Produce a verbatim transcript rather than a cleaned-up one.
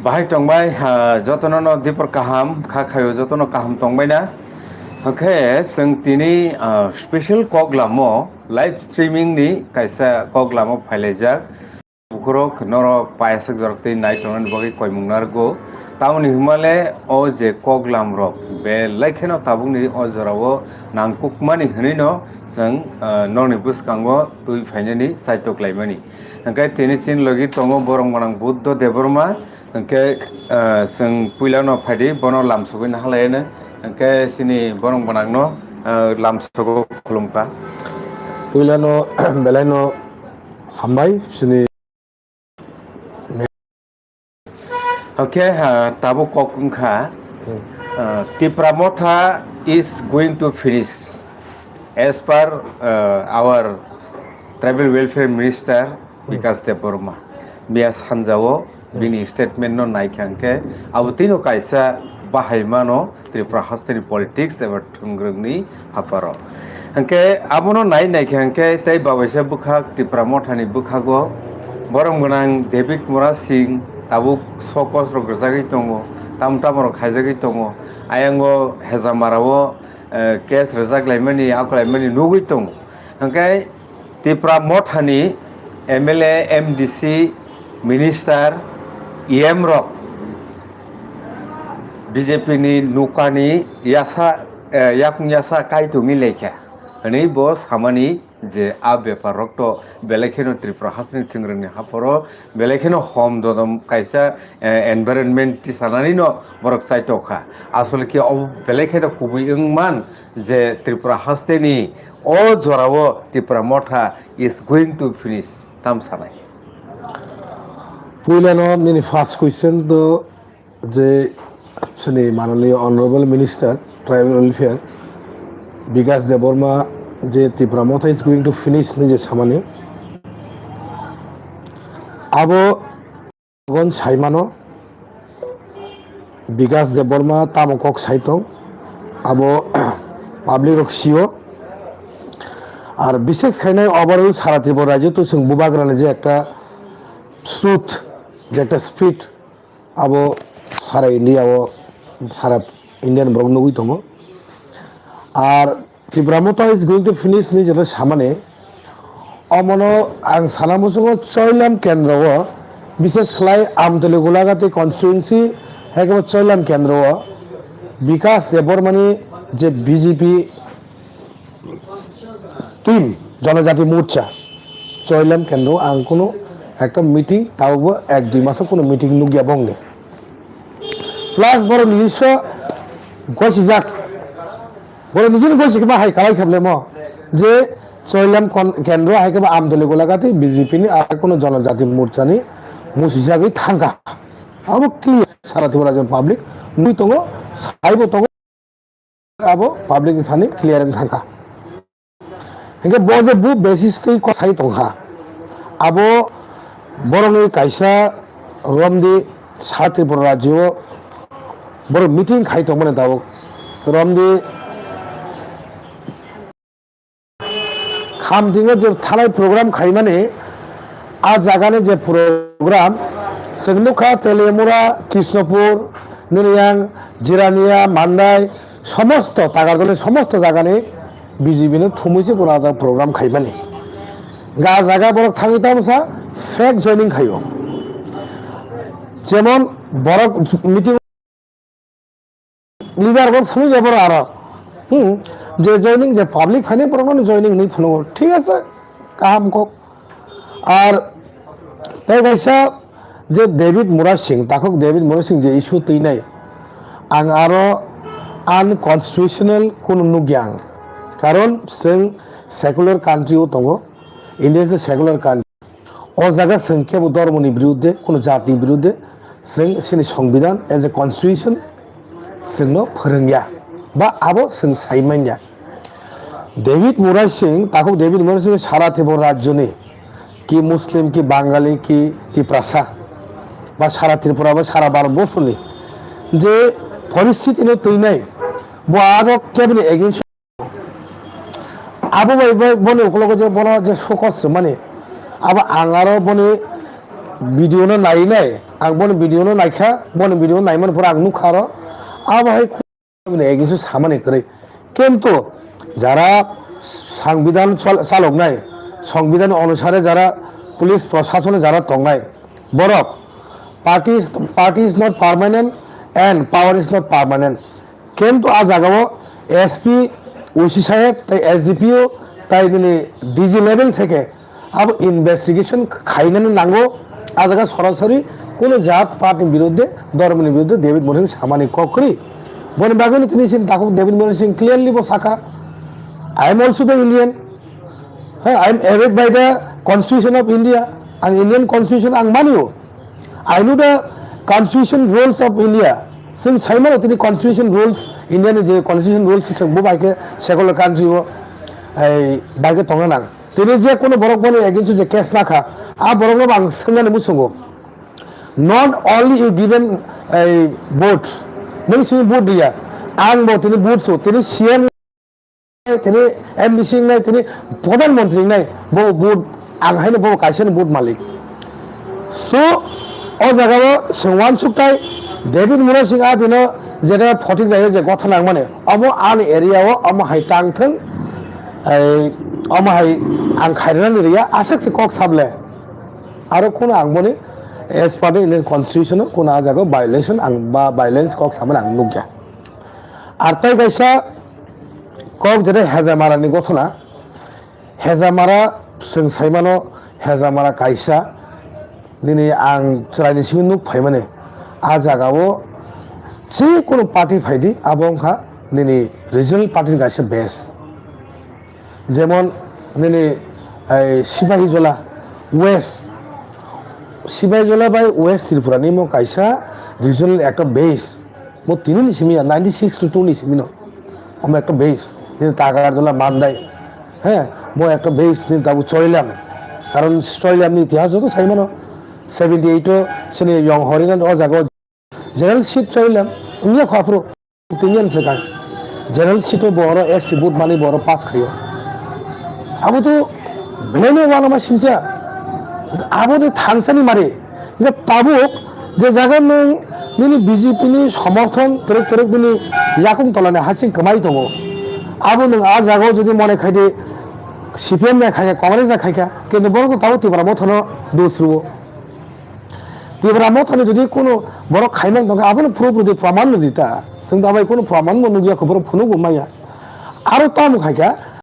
Bahai tongbai, ah, jotono no dipor kaham, kha khayo jotono kaham tongbai na. Hwnkhe chwng tini, ah, special kok lamo live streaming ni kaisa kok lamo phailaijak. Bukhurok norok payaswk jorok tei nai tongnani bagwi koimung narwgo. Tamoni hwnmale o je kok lamrok belai kheno tabukni o jorao nangkukmani hwnwi no chwng, ah, norokni bwskango twi phainani saitok laimani. Hwnkhe tini chini logi tongo borok gwnang Buddho Debbarma. Hwnkhe, ah, chwng puilano phaidi, bono lamsogwi naharlaino. Hwnkhe chini borok gwnangno, ah, lamsogo khulumkha. Puilano belaino hambai chini. Hwnkhe, ah, tabuk kok wngkha, Hmm. ah, Tipra Motha is going to finish as per, ah, our tribal welfare minister Bikas Debbarma. Miya sanjao bini statement no naikha hwnkhe abo tino kaisa bahaimano Tripura hasteni politics eba thwngrwngni hapharo. Hwnkhe abono nai naikha hwnkhe tei babaisa bwkhak Tipra Mothani bwkhago borom gwnang David Murasing tabuk sokos rok rwjagwi tongo, tam tamo rok khaijagwi tongo, ayango Hejamarao, eh, case rwjak laimani, akwlaimani nugwi tongo. Hwnkhe Tipra Mothani M L A, M D C, minister, E M rok B J P ni nukani yasa, eh, yakung yasa kaitungwi laikha hwnwi bo samani je a bepar rok to belai kheno Tripura hasteni thwngrwngni hapharo belai kheno hom dodom kaisa, eh, environment tisanani no borok chaitokha. Asole khe obo belai kheno kubui wngman je Tripura hasteni o jorao Tipra Motha is going to finish tam sanai. Puilano nini first question to je chini mananiya Honorable Minister Tribal Welfare Bikas Debbarma je Tipra Motha is going to finish ni je samani abo Gon saimano, Bikas Debbarma tamo kok sai tong, abo public rok sio. Ar bishes khainai overall sara Tripura rajyo to chwng bubagrani je ekta truth, je ekta spirit, abo sara India o, sara Indian borok nugwi tongo. Ar Tipra Motha is going to finish ni jora samani. Omono ang sana muchungo Choilam kendro o, bishes khlai Amtoli Golagati constituency, hai khe bo Choilam kendro o Bikas Debbarmani je B J P team, Jonojati Morcha, Choilam kendro ang kuno ekta meeting, tabo bo ek dui maso kuno meeting nukya bongni. Plus borok nijiswa gosijak. Borok nijini gosi khe ba hai kalai khe blemo je Choilam kon-, kendro hai khe ba Amtoli Golagati B J P ni ar kuno Jonojati Morcha ni musijagwi thangkha. Abo clear sara Tripura rajyo public nugwi tongo, saibo tongo, abo public ni thani clear wng thangkha. Hingke bo je bo basis twi kok sai tongkha. Abo borokni kaisa romdi sa Tripura rajyo borok meeting khai tongmani tabuk. Romdi khamtingo je thalai program khaimani, a jagani je program, chwng nukha Teliamura, Krishnapur, nini yang Jirania, Mandai, somosto Takarjali, somosto jagani B J P no thumui se bono ajak program khaimani. Ga jaga borok thangwi tamsa fake joining khaio. Jemon borok meeting leader bo phunukya borok aro. Hmm, je joining je public phainai borok no joining hinwi phunugo. Thik ase, kaham kok. Ar tei kaisa je David Murasing, takhuk David Murasing je issue twinai, ang aro unconstitutional kunu nukya ang. Karon chwng secular country o tongo, India se secular country. O jaga chwng kebo dhormoni birudde, kunu jati birudde, chwng chini songbidan as a constitution chwngno phwrwngya, ba abo chwng sai manya. David Murai Singh, takhuk David Murai Singh sara Tripura rajyoni, ki Muslim, ki Bangali, ki Tiprasa, ba sara Tripura, ba sara Bharat borshoni je poristiti no twinai, bo aro keboni against abo bai bai boni ukologo je bono je focus rwmani, abo ang aro boni video no nainai, Ang boni video no naikha, boni video naimani pore ang nukha aro, abo hai bini against o samani kwrwi. Kintu jara sangbidan chal-, chaloknai, sangbidan onusare jara police proshasone jara tongnai, borok, party is, party is not permanent and power is not permanent. Kintu a jagao S P, O C saheb, tai S D P O, tai nini D G level theke abo investigation khainani nango. A jaga sorasori kuno jat party ni biruddhe, dhormoni biruddhe David Murasing samani kok kwrwi. Boni bagwino tini sin takhuk David Murasing clearly bo saka, "I am also the Indian. Ha, I am abided by the Constitution of India. Ang Indian Constitution ang manio. I know the Constitution rules of India." Chwng saimano tini Constitution rules, India ni je Constitution rules chwng bo bai khe secular country o, ei, bai khe tongna nang. Tini je kono borok boni against o je case nakha, a borok no ang swngnani muchungo. Not only you given a vote, nung simi vote riya, ang bo tini vote so, tini C M tini M D C wngnai, tini Pradhan Mantri wngnai, bo vote ang haino bo kaisa ni vote malik. So, o jaga o chwng uansuk tai David Murasing a dino jeta photik rai je gotha nang mani, omo ani area o, omo hai tang thung, ei, omo hai ang khairana ni riya, aswk se kok sable. Aro kuno ang boni as per the Indian Constitution o kuno a jaga o violation ang ba violence kok samani ang nukya. Ar tai kaisa kok jeta Hejamara ni gothona. Hejamara chwng saimano Hejamara kaisa nini ang chwraini simi nuk phaimani. A jaga o je kono party phaidi abo wngkha nini regional party ni kaisa base. Jemon nini ei Sipahijola West, Sipahijola bai West Tripura ni mo kaisa regional ekta base. Bo tini ni simi ya, ninety six to two ni simi no. Omo ekta base. Nini Tagarjola Mandai. He, bo ekta base nini tabu Choilam. Karon Choilam ni itihas joto sai mano. Seventy eight o sini Yong Horina o jaga o general seat Choilam. Wngya kho aphuru. Tini yan se kai. General seat o bo oro F C vote mani bo oro pass khayo. Abo to belai no uanama sincha. Abo ni thangsani mari. Hingke tabuk je jaga nwng nini B J P ni somorthon twrwk twrwk nini yakung tolani haching kwmai tongo. Abo nwng a jaga o jodi mone khai di C P M nai khai kha, Congress nai khai kha, kintu borok to tabuk Tipra Motha no dos rwo. Tipra Motha ni jodi kunu borok khai mang tongkha, abo no phuru phuru di praman no di ta. Chwng to abai kunu praman bo nugya kho, borok phunuk bo maya. Aro tamo khai kha,